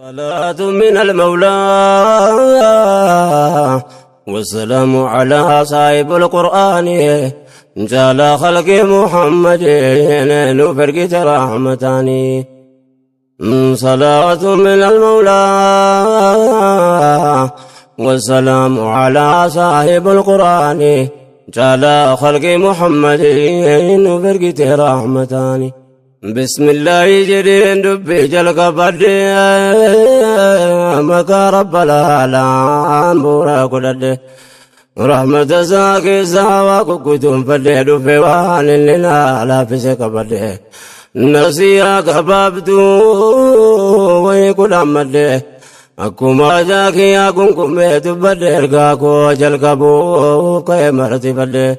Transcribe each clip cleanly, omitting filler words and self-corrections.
صلاة من المولى والسلام على صاحب القرآن جال خلق محمد نفرقت رحمتاني. صلاة من المولى والسلام على صاحب القرآن جال خلق محمد نفرقت رحمتاني. بسم الله جرين دبي جلق بدي مكا رب العالم بورا قدد رحمة ساكي ساوا كتم فدي دفي وان لنا لا في سكبدي نسيا كبابتو ويكل أمدي أكما جاكي أكون كميت بدي رقاكو جلقبو كيمرتي بدي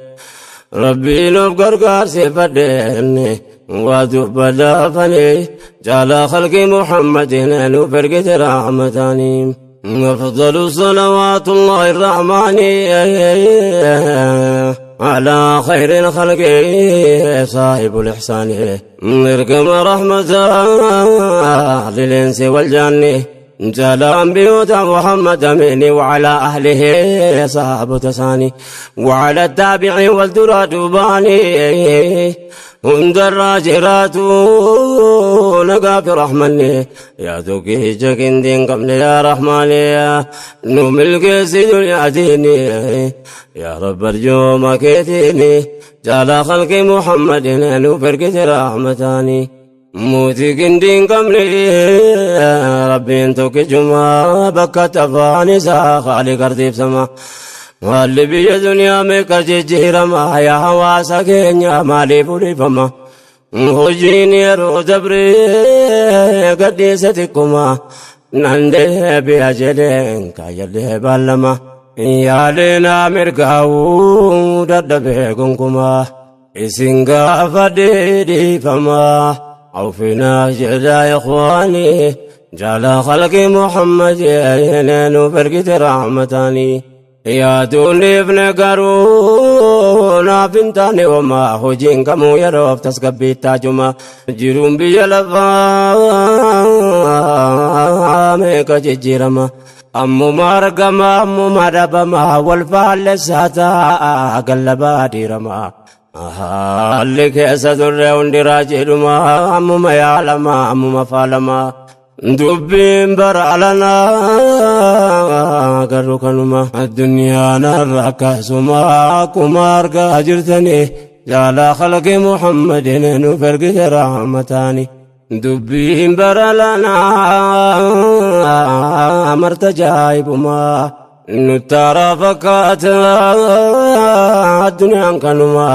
ربي لو قرقار سيفدي وتبدا فني جعل خلق محمد نفرقت رحمتاني. أفضل صلوات الله الرحمن على خير الخلق صاحب الإحسان اركم رحمة للإنس والجن جعل بيوت محمد أمين وعلى أهله صاحب تساني وعلى التابع والدرات باني هند الراجرات لقى في رحمني يا توكي جاكين دين قبل يا رحمن يا نوم القيس دنيا ديني يا رب ارجو ما كيتيني جعل خلق محمد نفرقت رحمتاني. موتي كندين قمري ربي انتوك جمع بكا تفاني ساخالي قردي بسما واللي بي دنيا ميكا جيجيرما يا حواسا كينيا مالي بولي فما هجيني رو دبري قديستكما نندي بيا كايلي بالما يا لنا مرقاو ددبي كنكما إسنقا فديدي فما عوفنا جدا يا إخواني جعل خلق محمد نفرقت رحمتاني. يا دوني ابن قارون بنتاني وما هجين كمو يروف تسقبي تاجما جرون بيلفا ميكا جيرما أمو مارقما أمو ماربما والفعل ساتا قلبا ديرما haalli keessa turre hundi raajiidhuma ammuma yaalama ammuma faalama dubbiin bara alanaa garuu kanuma addunyaan har'a akkasuma akkuma argaa jirtani jaalaa khalqi Muhammadin nuuf ergite rahmataani. Dubbiin bara alanaa marta jaa'ibuma nuttara fakkaata addunyaan kanuma.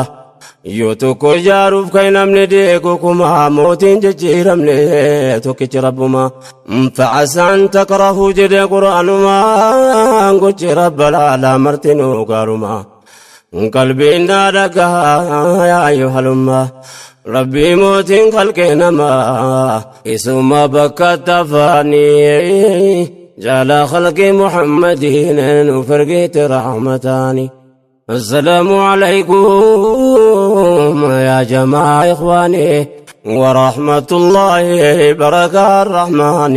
Yoo tokko ijaaruuf kan namni deeku kuma mootiin jijjiiramne tokkichi rabbuma. Facasaan takrahu jedhe quraanuma gochi rabba laalaa martinuu gaaruma. Qalbiin naa dhagaa yaa ayyuhalumma rabbii mootiin qalqee namaa isuma bakka tafaanii jala khalqi Muhammadiin nuuf ergite rahmataani. السلام عليكم يا جماعة إخواني ورحمة الله بركة الرحمن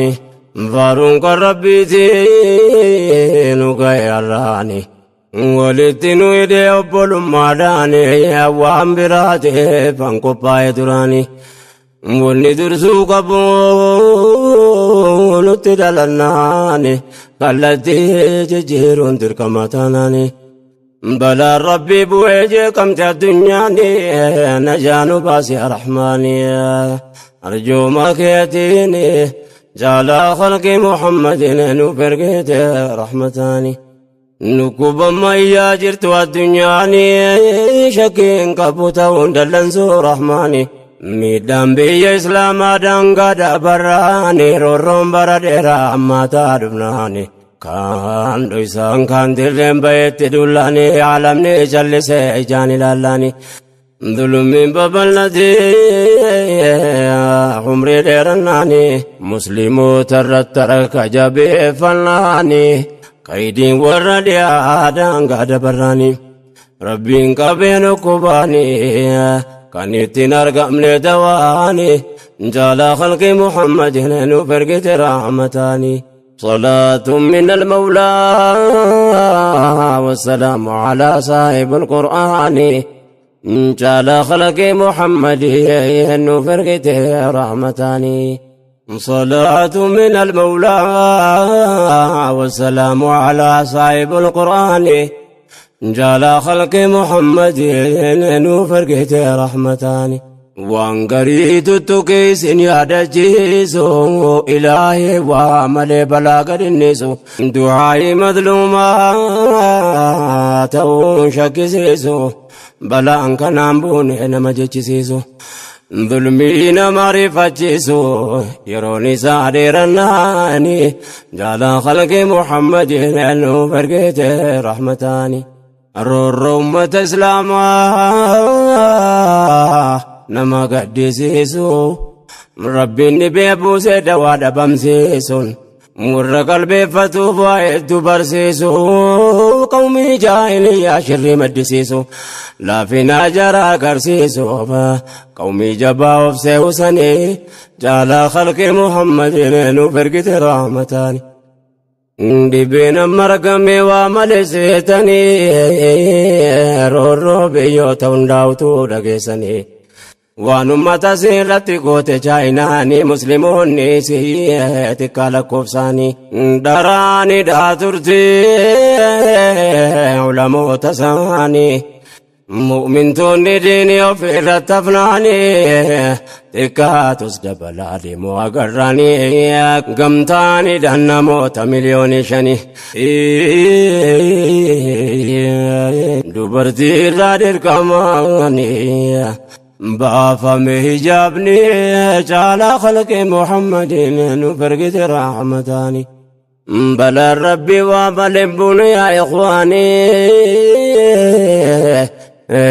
فارونك ربي تينك يا راني ولتنو يدي أبول ماداني وام براتي فانكو باي دراني ولدرسو قبول تدلناني قلتي ججيرون تركمتاناني بلا ربي بوجه كم الدنيا نجان باسي رحماني أرجو ما كيتيني جعل خلق محمد نفرقت رحمتاني نكوب ما ياجرت الدنيا شكين كبوتا وندلنسو رحماني ميدان بي إسلام دانغا دبراني رورم بردera أما تدبناني Kan dhoysaan kan dirreen bayetti dullaani alamni jallisee ijaan ilaallani dhulummiin babal'atee umrii dheerannaani musliimoota irratti harka jabeeffannaani qaydiin warra dhiyaadhaan gaada barraani rabbiin qabeen ukkubaani Kan ittiin argamne dawaani jaalaa khalqi Muhammadin nuuf ergite rahmataani. صلاة من المولى والسلام على صاحب القرآن جعل خلق محمد نفرقته رحمتاني. صلاة من المولى والسلام على صاحب القرآن جعل خلق محمد نفرقته رحمتاني. وانقريت التكيس يا دجيسو إلهي وعمل بلاغ النسو دعائي مظلومات شكسيسو بلا أنك نامبون نما جيسيسو ظلمين معرفتيسو يروني سعديرناني جعل خلق محمد أنه فرقته رحمتاني. الرور أمة إسلاما nama gaddisiisu rabbiin dhibee buusee dawaa dhabamsiisuun warra qalbeeffatuuf waa hedduu barsiisu qawmii jaahiliyyaa shirrii maddisiisu laafinaa jara agarsiisu qawmii jabaa of seewsanii jaalaa khalqi Muhammadin nuuf ergite rahmataani. Dhibeen amma argame waa malee seetanii roorroo biyyoota hundaa'utu dhageessanii. Waan ummata seerratti goote chaayinaanii musliimoonni xiqqaa lakkoofsaanii daraani dhaa turte ulamoota isaanii mu'mintoonni diinii of irratti hafnaanii xiqqaatus dabalaa deemuu agarraanii gamtaanii dhaan namoota 5 miliyoonii dubartii irraa dirqamaanii baafame hijaabni caalaa khalqi Muhammadin nu ergite rahmataani. Balaan rabbi waa malee buune yaa ikhwaanii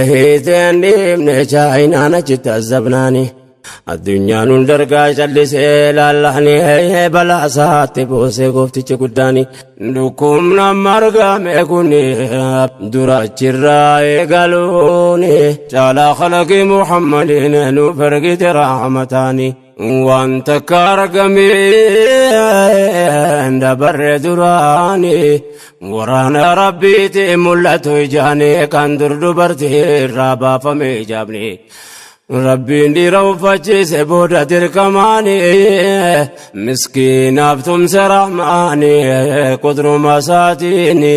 hiiteen dhiibne chaayinaan achitti azabnaani. Addunyaan hundargaa callisee laallahanii balaa isaatti buusee gooftichi guddaani. Dhukkubna margame kuni dura achirraa eegaluuni caalaa khalaqi Muhammadin nuuf ergite rahmataani. Waan takka argameen dabarre duraani waraana rabbiitiin mul'atu ijaani kan dur dubartii irraa baafame ijaabni. Rabbiin dhiira uffachiise booda dirqamaani miskiinaaf tumse rahmaani qudruma isaatiini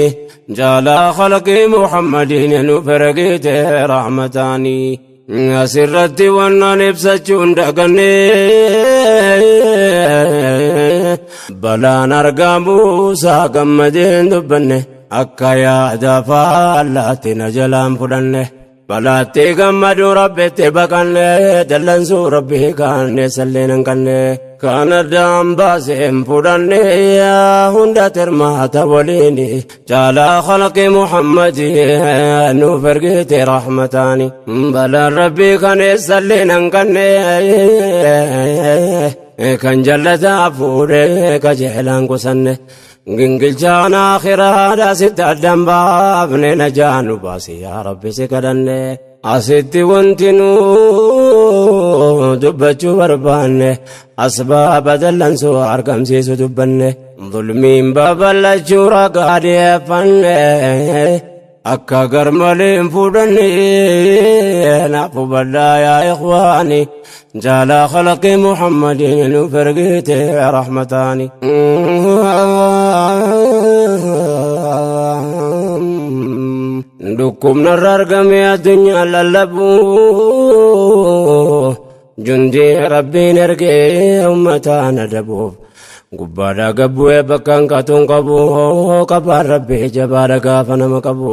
jaalaa khalqi Muhammadiin nuuf ergite rahmataani. Asirratti wannan ibsachuun daganne balaan argamuusaa gammadeen dubbanne akka yaada faallaatti na jalaan fudhanne. Balaatti gammaduu rabbitti baqanne dallansuu rabbii kaanne salleen hanqanne kan addaan baaseen fudhanne hunda tirmaata waliin caalaa khalqi Muhammadi nuuf ergite rahmataani. Balaan rabbii kan salleen hanqanne kan jallataa fuudhee qajeelaan qusanne. Gingilchaan akhiraadha sitti addan baafne najaa nu baasi yaa rabbi si kadhanne. Asitti wanti nu dubbachuu barbaanne asbaaba dallansuu argamsiisu dubbanne. Zulmiin babal'achuu ragaa dhiyeeffanne akka garmalee hin fudhanne naaf hubadhaa yaa ikhwaani jaalaa khalqi Muhammadin nuuf ergite rahmataani. Dhukkubnarra argame addunyaa lallabu jundii rabbiin ergee ummataan adabuuf gubbaadhaa gabbu'ee bakka hanqatuun qabu qabaan rabbii jabaadha gaafa nama qabu.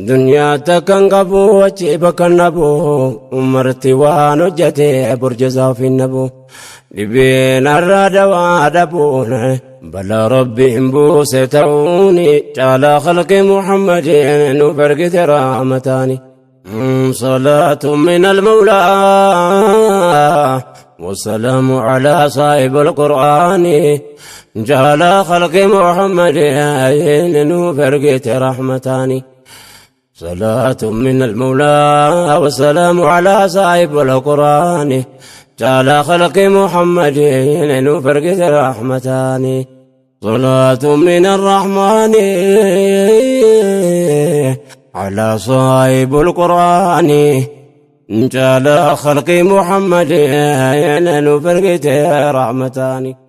Duniyaa takkan qabu achi bakka nabu umarti waan hojjete burjasaa ofiin nabu. Dhibeen har'a dawaa dhabuun balaa rabbiin buuse ta'uuni caalaa khalqi Muhammadin nuuf ergite rahmataani. صلاة من المولى والسلام على صاحب القرآن جعل خلق محمد نوف رحمتاني. صلاة من المولى والسلام على صاحب القرآن تعالى خلق محمد نفرق رحمتان صلاة من الرحمن على صاحب القرآن تعالى خلق محمد نفرق رحمتان.